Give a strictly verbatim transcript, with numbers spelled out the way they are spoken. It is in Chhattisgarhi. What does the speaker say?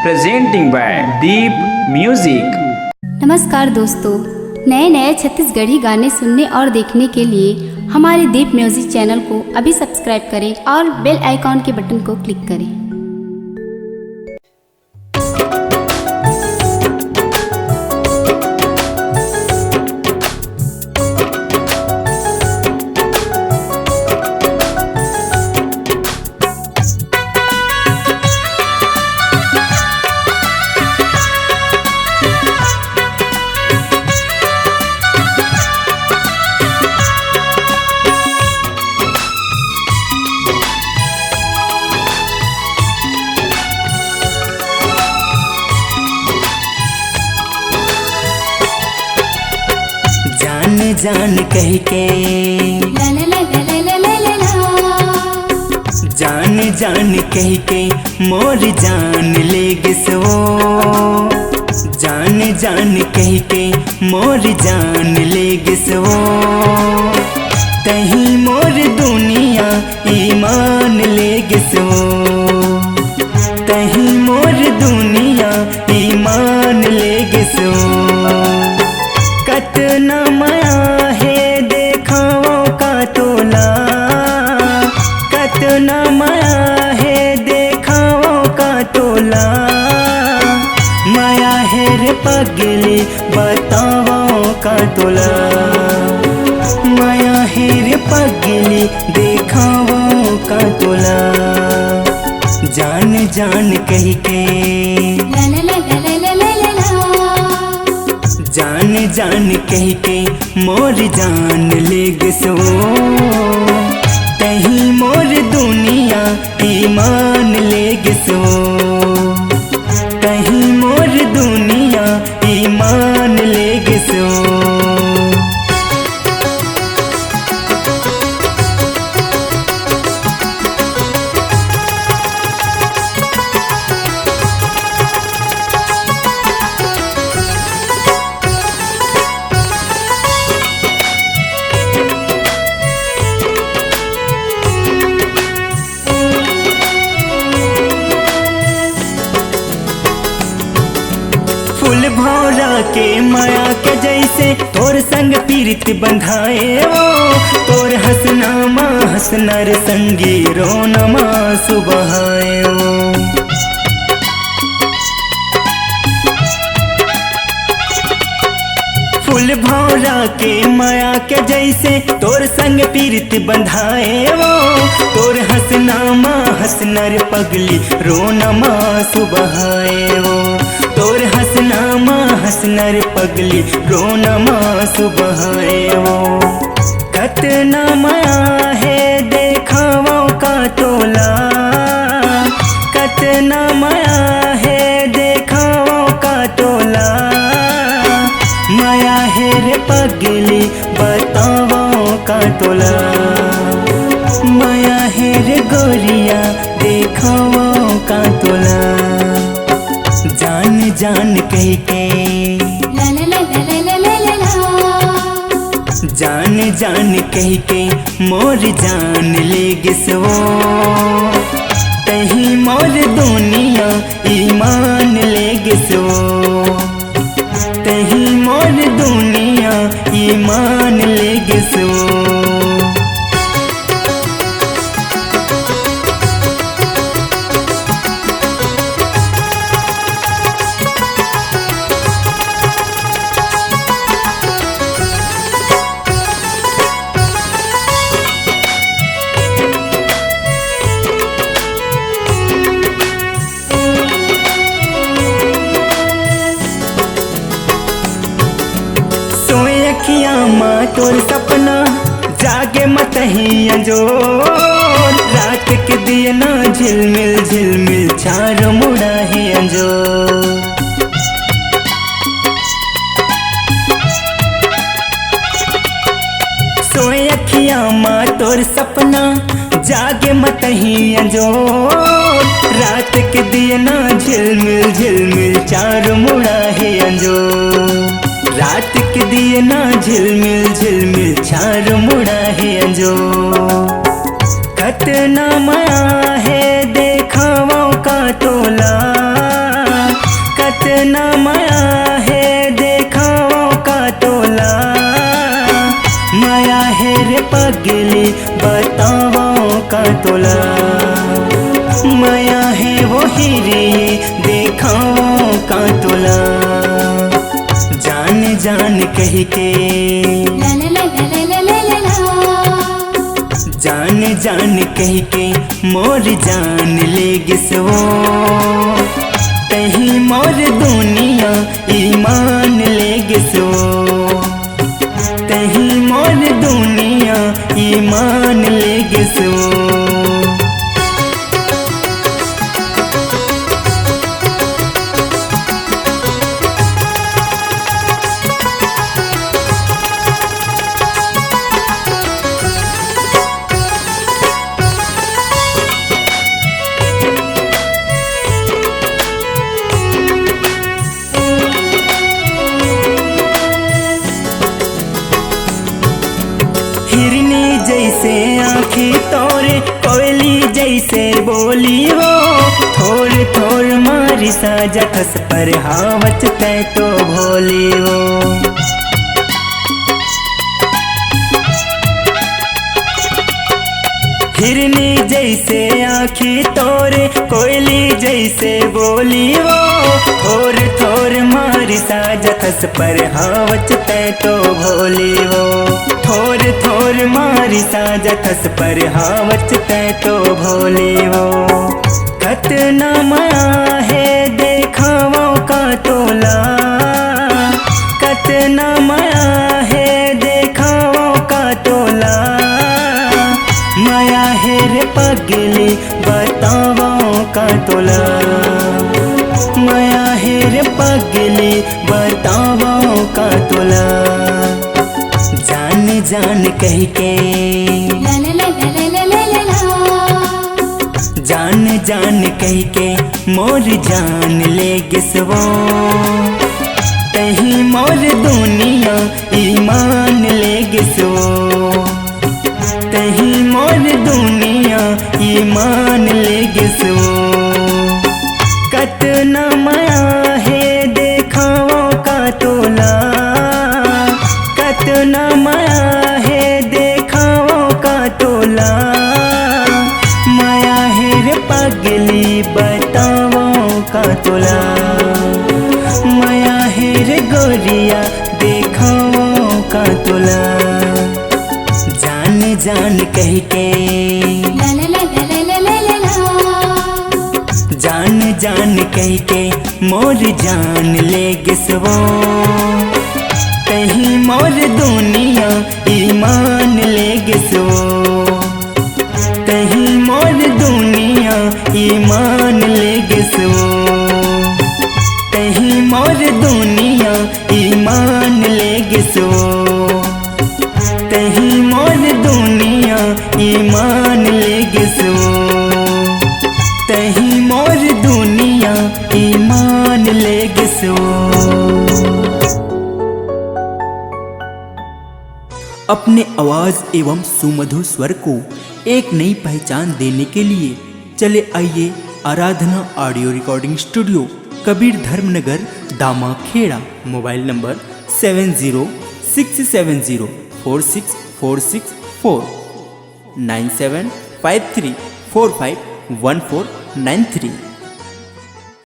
Presenting by Deep Music। नमस्कार दोस्तों, नए नए छत्तीसगढ़ी गाने सुनने और देखने के लिए हमारे दीप म्यूजिक चैनल को अभी सब्सक्राइब करें और बेल आइकॉन के बटन को क्लिक करें। जान जान कह के, जान जान कह के मोर जान ले गिस वो, जान जान कह के मोर जान ले गिस वो। तहीं मोर दुनिया ईमान ले गिस वो, तहीं मोर दुनिया ईमान ले गिस वो। कतना मया हे देखावं का तोला, कतना मया हे देखावं का तोला। मया हे रे पगली बतावं का तोला, मया हे रे पगली देखावं का तोला। जान जान कह के, जान जान कह के मोर जान ले गिस वो। तहीं मोर दुनिया ईमान ले गिस वो, तहीं मोर दुनिया ईमान ले गिस वो। फूल भौरा के माया के जैसे तोर संग पीरित बंधाए वो, तोर हंसना मा हंसना रे संगी रोना मा सुबहाए वो। फूल भौरा के माया के जैसे तोर संग पीरित बंधाए वो, तोर हंसना मा हंसना रे पगली रोना मा सुबहाए वो, तोर हंसना मा हंसना रे पगली रोना मा सुबहाए वो। कतना मया हे देखावं का तोला, कतना मया हे देखावं का तोला। मया हे रे पगली बतावं का तोला, मया हे रे गोरिया देखावं का तोला। जान जान कह के, जान जान कह के मोर जान ले गिस वो। तहीं मोर दुनिया ईमान ले गिस वो, तहीं मोर दुनिया ईमान ले गिस वो। सोए अखियां मा तोर सपना, जागे मतही अंजोर। रात के दिए ना झिलमिल झिलमिल, चार मुड़ा ही अंजोर। सोए अखियां मा तोर सपना, जागे मतही अंजोर। रात के दिए ना झिलमिल झिलमिल, चार मुड़ा हे अंजोर। रात के दिए ना झिलमिल झिलमिल, चार मुड़ा हे अंजोर। कतना मया हे देखावं का तोला, तोला। मया हे वो हिरी, देखावों का तोला। जान जान कहि के, जान जान कहि के मोर जान ले गिस वो। तहीं मोर दुनिया ईमान ले गिस वो। तहीं मोर दुनिया ईमान ले गिस वो। हिरनी जइसे आँखी तोरे, कोयली जइसे बोली वो। थोर थोर मारी साजा खस पर हावच तै तो भोली वो। हिरनी जइसे आँखी तोरे, कोयली जइसे बोली वो। थोर थोर मारी साजा खस पर हावच तै तो भोली वो। थोर थोर मारी साजा खस पर हावच तै तो भोली वो। कतना मया हे देखावों का तोला। कतना मया हे देखावों का तोला। मया हे रे पगली बतावों का तोला। मया हे रे पगली बतावों का तोला। जान जान कहि के, जान जान कहि के मोर जान ले गिस वो। तहीं मोर दुनिया ईमान ले गिस वो। तहीं मोर दुनिया ईमान ले गिस वो। कतना मया हे देखावों का तोला। कतना मया हे देखावों का तोला। मया हे रे पगली बतावों का तोला। मया हे रे गोरिया देखावों का तोला। जान जान कहि के, जान जान कहि के मोर जान ले गिस वो। तहीं मोर दुनिया ईमान ले गिस वो। तहीं मोर दुनिया ईमान ले गिस वो। तहीं मोर दुनिया ईमान ले गिस वो। तहीं मोर दुनिया ईमान ले गिस वो। तहीं मोर दुनिया ईमान ले गिस वो। अपने आवाज एवं सुमधुर स्वर को एक नई पहचान देने के लिए चले आइए Aradhana audio recording studio, Kabir Dharmnagar, Dama Kheda. Mobile number seven zero six seven zero four six four six four, nine seven five three four five one four nine three।